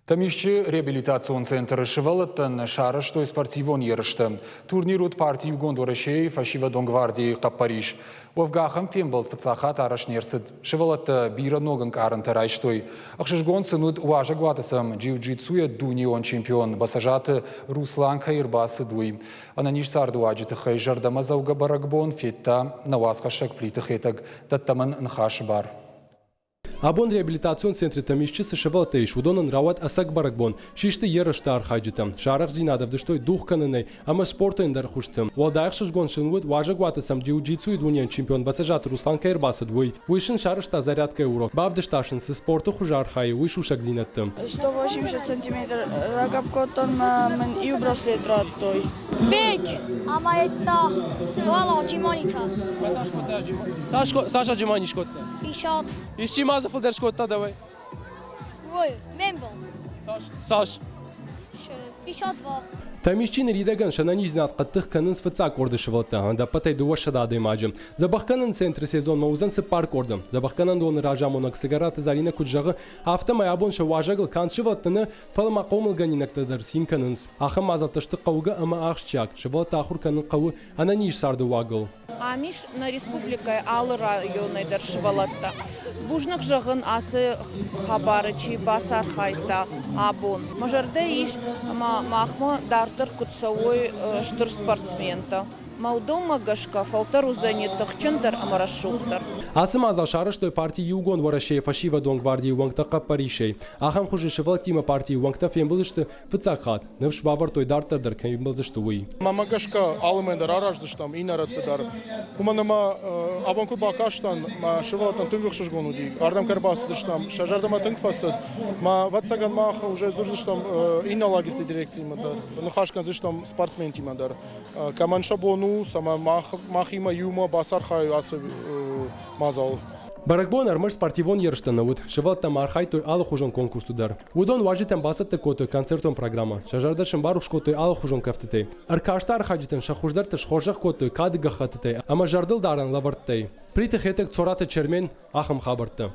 Тӕмисчъы реабилитацион центры сывӕллӕттӕн сарӕзтой спортивон ерыстӕ. Турнир уыд парти Иугонд Уӕрӕсейы фӕсивӕдон гвардийы хъӕппӕрис. Уӕвгӕ ахӕм фембӕлд фыццаг хатт арӕзт не рцыд. Сывӕллӕттӕ бирӕ ног ӕнкъарӕнтӕ райстой. Ӕхсызгон сын уыд, уазӕгуаты сӕм джиу-джитсуйӕ дунеон чемпион Бӕцӕзаты Руслан кӕй ӕрбацыд, уый. Ӕнӕниз цардыуаджы тыххӕй зӕрдӕмӕдзӕугӕ бӕрӕгбон федта нӕ уацхӕссӕг Плиты Хетӕг. Дӕттӕм ын ныхасы бар. Абон реабилитацион центры Тӕмисчъы цы сывӕллӕттӕ ис, уыдонӕн рауад ӕцӕг бӕрӕгбон, систы ерысты архайджытӕ. Сӕ арӕхдзинад ӕвдыстой дугъ кӕнынӕй ӕмӕ спорты ӕндӕр хуызты. Уӕлдай ӕхсызгон сын уыд, уазӕгуаты сӕм джиу-джитсуйы дунейон чемпион Бӕцӕзаты Руслан кӕй ӕрбацыд, уый. Уый сын сарӕзта зарядкӕйы урок, бавдыста сын, цы спорты хуызы архайы, уый сусӕгдзинӕдты. 180 сантиметр рагӕпп кодтон ӕмӕ мын иу браслет радтой. Бег амайдта уӕлӕ Джиманитӕ. Цас Джимани скодта? Исат. Исчи ма дзы фылдӕр скодта дӕуӕй? Ой, ме мбал. Цас? Цас? 52. Тӕмисчъи ныридӕгӕн сӕнӕниздзинад хъӕддых кӕнынц фыццаг къорды сывӕллӕттӕ, ӕдӕппӕтӕй 200 адӕймаджы. Дзӕбӕхгӕнӕн центры сезонмӕ уыдзӕн цыппар къорды. Дзӕбӕхгӕнӕндоны разамонӕг Цыгӕраты Заринӕ куыд зӕгъы, афтӕмӕй абон сӕ уазӕгыл канд сывӕллӕттӕ нӕ, фӕлӕ ма хъомылгӕнинӕгтӕ дӕр цин кӕнынц. Ахӕм мадзӕлттӕ сты хъӕугӕ ӕмӕ ахсджиаг. Сывӕллӕтты ахуыр кӕнын хъӕуы ӕнӕниз царды уагыл. Ам ис нӕ республикӕйы алы районӕй дӕр сывӕллӕттӕ. Бузныг зӕгъын ацы хабары чи бацархайдта абон. Мӕ зӕрдӕ ис, ӕмӕ махмӕ дарддӕр куыд цӕуой стыр спортсментӕ. Мӕ уыдонмӕ гӕсгӕ фӕлтӕр уыдзӕни тыхджындӕр ӕмӕ рӕсугъддӕр. Ацы мадзал сарӕзтой парти Иугонд Уӕрӕсейы фӕсивӕдон гвардийы уӕнгтӕ хъӕппӕрисӕй. Ахӕм хуызы сывӕллӕттимӕ партийы уӕнгтӕ фембӕлдысты фыццаг хатт. Ныфс бавӕрдтой дарддӕр дӕр кӕй ӕмбӕлдзысты, уый. Мӕнмӕ гӕсгӕ алымӕн дӕр араздзыстӕм, иннӕ рӕтты дӕр. Уымӕн ӕмӕ абон куы бакастӕн, мӕ сывӕллӕттӕн тынг ӕхсызгон уыди. Ардӕм кӕй ӕрбацыдыстӕм, сӕ зӕрдӕмӕ тынг фӕцыд. Мӕ ӕвӕццӕгӕн мах уже дзурдзыстӕм иннӕ лагерьты дирекциимӕ дӕр, ныхас кӕндзыстӕм спортсментимӕ дӕр. Кӕмӕн сӕ бон у, цӕмӕ махимӕ иумӕ бацархайой ацы мадзалы. Бӕрӕгбон ӕрмӕст спортивон ерыстӕ нӕ уыд, сывӕллӕттӕ ма архайдтой алыхуызон конкурсты дӕр. Уыдон уазджытӕн бацӕттӕ кодтой концертон программӕ, сӕ зӕрдӕ сын барухс кодтой алыхуызон кӕфтытӕй. Ӕркасты архайджытӕн сӕ хуыздӕрты схорзӕх кодтой кады гӕххӕттытӕй ӕмӕ зӕрдылдарӕн лӕвӕрттӕй. Плиты Хетӕг, Цораты Чермен, ахӕм хабӕрттӕ.